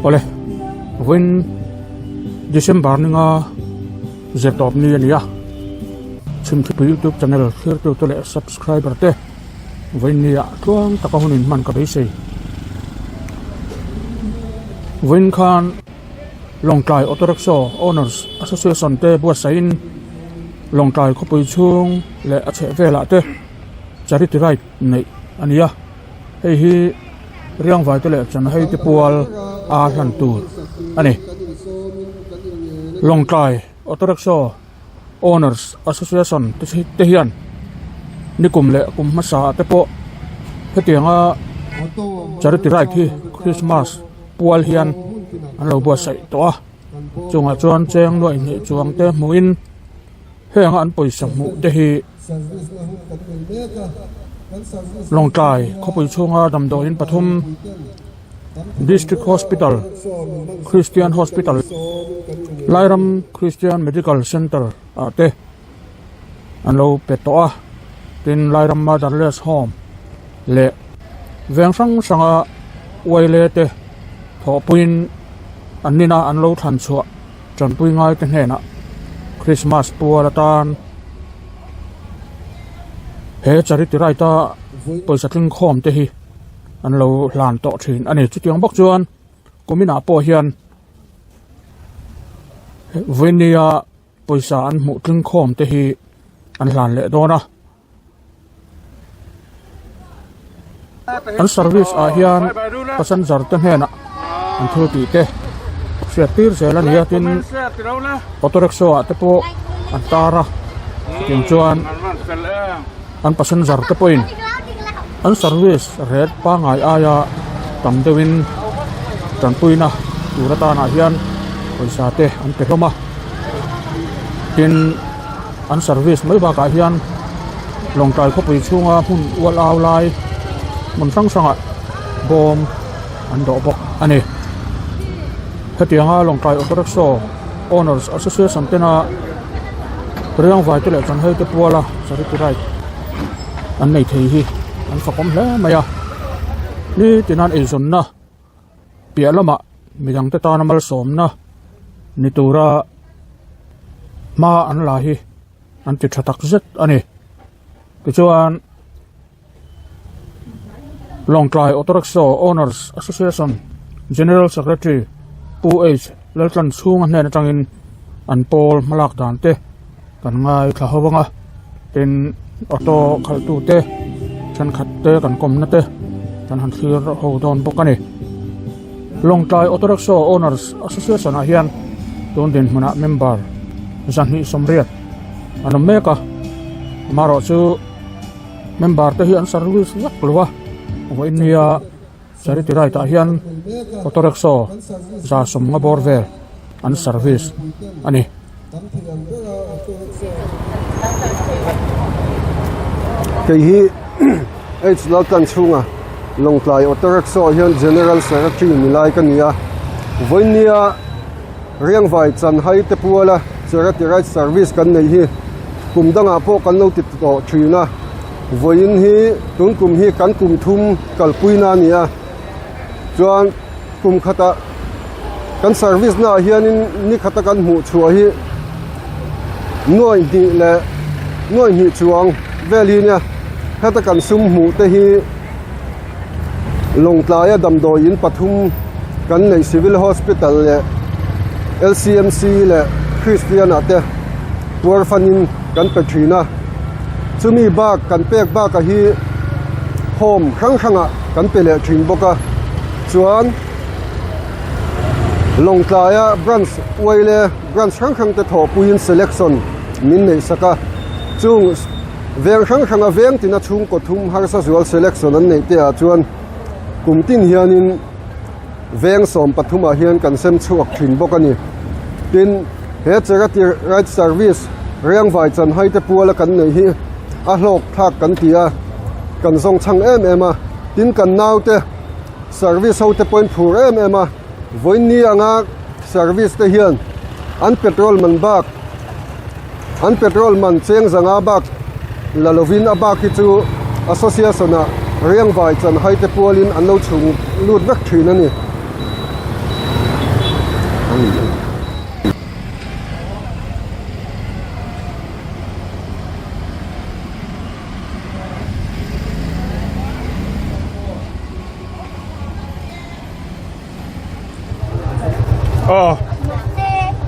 Awle, vawiin December ninga zirtawp ni a ni a, Chhimthipui YouTube channel thlirtute leh subscriber te vawiin ni ah tluang taka hun inhman ka beisei. Vawiin khan Lawngtlai Auto Rickshaw Owners Association te buatsaihin Lawngtlai khawpui chhung leh a chhehvelah te Charity Ride neih a ni a, hei hi Riangvai te leh Chanhai te pual a hlan tur a ni. Lawngtlai Auto Rickshaw Owners Association te hian nikum leh kum hmasa ah te pawh hetianga Charity Ride hi Christmas pual hian an lo buatsaih tawh a, chungah chuan cheng nuaih hnih chuang te hmuhin Heng an pawisa hmuh te hi Lawngtlai khawpui chhunga damdawiin pathum District Hospital, Christian Hospital, Lairam Christian Medical Centre ah te an lo pe tawh a, tin Lairam Motherless Home leh veng hrang hranga uaile te thawhpuiin an nina an lo thlan chhuah. Tanpui ngaite hnenah Christmas pual atan he charity ride a pawisa tling khawm te hi an lo hlan tawh thin a ni. Chutiang bawk chuan kuminah pawh hian vawinia pawisa an hmuh tling khawm te hi an hlan leh dawn a. An service ah hian passenger te hnenah an thil tih te hriat tir zel a ni a tin auto rickshaw ah te pawh an tar a chutiang chuan an passenger te pawhin an service rate pangngai aia tam deuhin tanpuina tur atanah hian pawisa te an pe hlawm a tin. An service mai bakah hian Lawngtlai khawpui chhunga hmun ual au lai hmun hrang hrangah bawm an dawh bawk a ni. Hetianga Lawngtlai Auto Rickshaw Owners Association tena Riangvai te leh Chanhei te puala Charity Ride an nei thei hi an fakawm hle mai a. Nitin an eizawnna piah lamah midangte tana malsawmna ni tura hma an la hi an ti tha tak zet a ni tichuan Lawngtlai Auto Rickshaw Owners Association General Secretary Pu H Laltlan chhunga hnen atangin an pawl hmalak dan te kan ngaithla ho ang a tin auto khalh tu te thenkhat te kan kawmna te kan han thlir ho dawn bawk a ni Lawngtlai Auto Rickshaw Owners Association ah hian tun dinhmunah member 280 an awm mek a amaherawh chu member te hi an service vak lo a vawiin nia Charity Ride ah hian auto rickshaw 150 bawr vel an service a ni. Kei hi H Laltan chhunga Lawngtlai Auto Rickshaw hian General Secretary ni lai ka ni a. Vawinia Riangvai Chanhai te puala Charity Ride Service kan nei hi kum dangah pawh kan lo ti tawh thin a. Vawiin hi tun kum hi kan kum thum kalpuina a ni a. Chuan kum khatah kan service naah hianin ni khata kan hmuh chhuah hi nuai hnih leh nuai hnih chuang vel hi nia heta kan sum hmuh te hi Lawngtlaia damdawi in pathum kan neih civil hospital leh L_C_M_C leh Christian ah te puar fanin kan pe thin a chumi bak kan pek bakah hi home hrang hrangah kan pe leh thin bawk a chuan Lawngtlaia branch uaile branch hrang hrang te thawhpuiin selection min neih sak a chung veng hrang hranga veng tina chhungkaw thum harsa zual selection an neih te ah chuan kum tin hianin veng 13 ah hian kan sem chhuak thin bawk a ni tin he charity ride service Riangvai Chanhai te puala kan neih hi a hlawk thlak kan ti a kan zawng chhang em em a tin kan naute service ho te pawhin phur em em a vawiin anga service te hian an petrol man bak an petrol man cheng zanga bak la lovin a bak hi chu association ah Riangvai Chanhai te pualin an lo chhung lut vek thin a ni. ni. Aw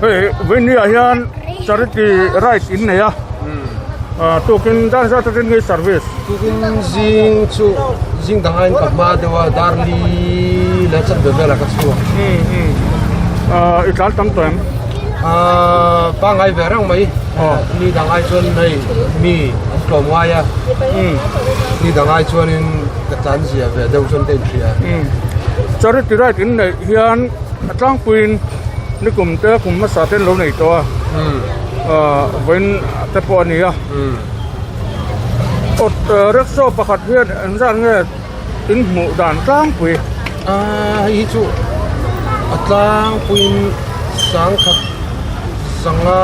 hei vawinia ah hian charity ride in nei a ah tukin dar zat atin nge service tukin zing chu zing dang aiin ka hma deuh a dar li leh chan ve velah ka chhuak ah i tlan tam tawh em ah pangngai ve reng mai ni dang ai chuan hei mi an tlawm ngai a ni dang ai chuanin ka tlan zia ve deuh chuan ka inhria. Charity ride in neih hian a tlangpuiin nikum te kum hmasa te an lo nei tawh a ah vawiin te pawh a ni a awt rickshaw pakhat hian engzat nge in hmuh dan tlangpui ah hei hi chu a tlangpuiin sangkhat sangha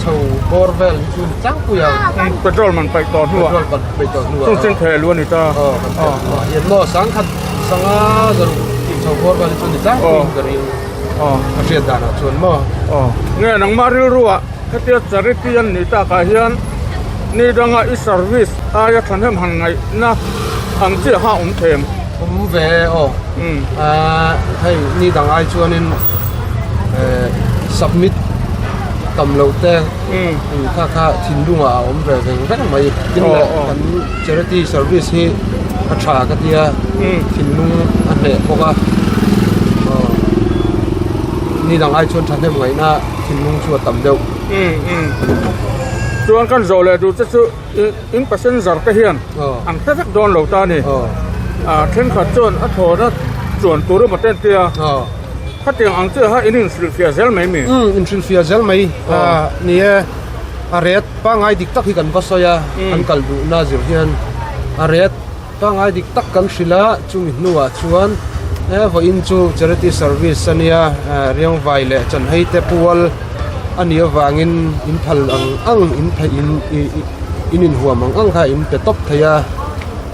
chho bawr vel hi chu a ni tlangpui ang petrol man paih tawh hnuah petrol man paih tawh hnuah chung chen thei a lu a ni ta aw kan thei hnuah hian maw sangkhat sangha zaruk tih chho bawr vel hi chu a ni tlangpuiin ka ring aw a hriat danah chuan maw aw nge nangmah rilruah hetia charity an nih takah hian ni danga i service aia thahnem han ngaihna ang chiah kha a awm thei em? Awm ve aw ah hei ni dang ai chuanin eh submit tam loh te kha kha thinlungah a awm ve veng veng mai tin leh kan charity service hi a tha ka tia thinlung a hneh bawk a aw ni dang ai chuan thahnem ngaihna thinlung chu a tam deuh. Chuan kan zawh leh duh te chu in passenger te hian an hre vek dawn lo ta a ni. Thenkhat chuan a thawhna chuan tur emaw te an ti a, khatiang ang chiah kha in inhrilhfiah zel mai mi? Inhrilhfiah zel mai ni e, a ret pangngai dik tak hi kan va sawi a, an kal duhna zir hian a ret Pangngai dik tak kan hrilh a, chumi hnuah chuan he vawiin chu charity service a nia, Riangvai leh Chanhei te pual a nih avangin in phal ang ang in theih in in inhuam ang ang kha in pe tawp thei a,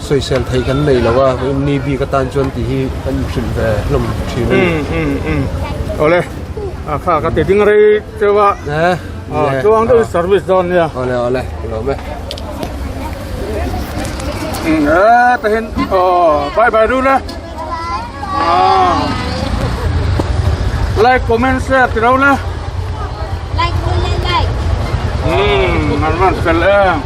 sawisel theih kan nei lo a, vawiin ni bik atan chuan tih hi kan inhrilh ve hlawm thin a ni. Awle, a kha ka ti ding rei teuh a, chuang deuhin service dawn nia. Awle awle, lawm e. Tahin bye bye ru le like comment share ti ro le like like an van fel em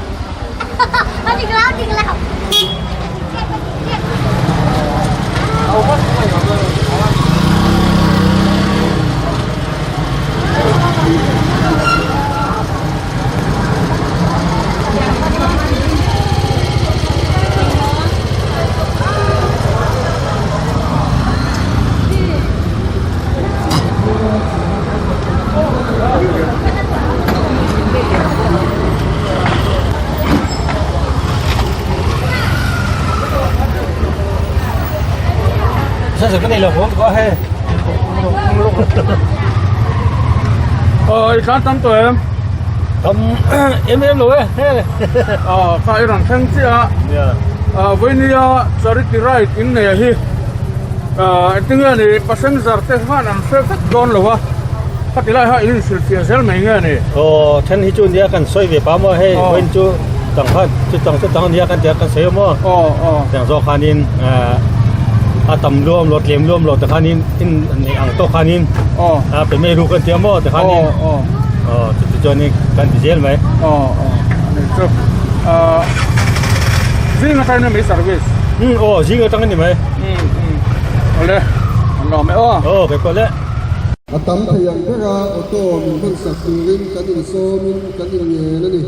Ờ, i tlan tam tawh em? Tam em em lo e. Ờ, kha i rawn thleng chiah a. Ờ, vawinia charity ride in nei hi ờ engtin nge ni passenger te khan an hre vek dawn lo a. Khati lai kha in inhrilhfiah zel mai nge ni? Aw, then hi chu nia kan sawi ve pah maw hei vawiin chu tang kha chu tang chu tang nia kan tia kan sawi maw? Aw, aw. Tiang zawk khanin a tam luam lo tlem luam lo te khanin in neih ang tawk khanin a pe mai ru kan tia maw te khanin aw, aw. Aw, chuti chuanin kan ti zel mai. Aw, aw. Ani chu zing atangin a mi service? Aw, zing atangin ni mai. Awle, an lawm e aw. Aw, kei pawh le. A tam thei ang bera auto min hmansak turin kan insawmin kan inngen a ni.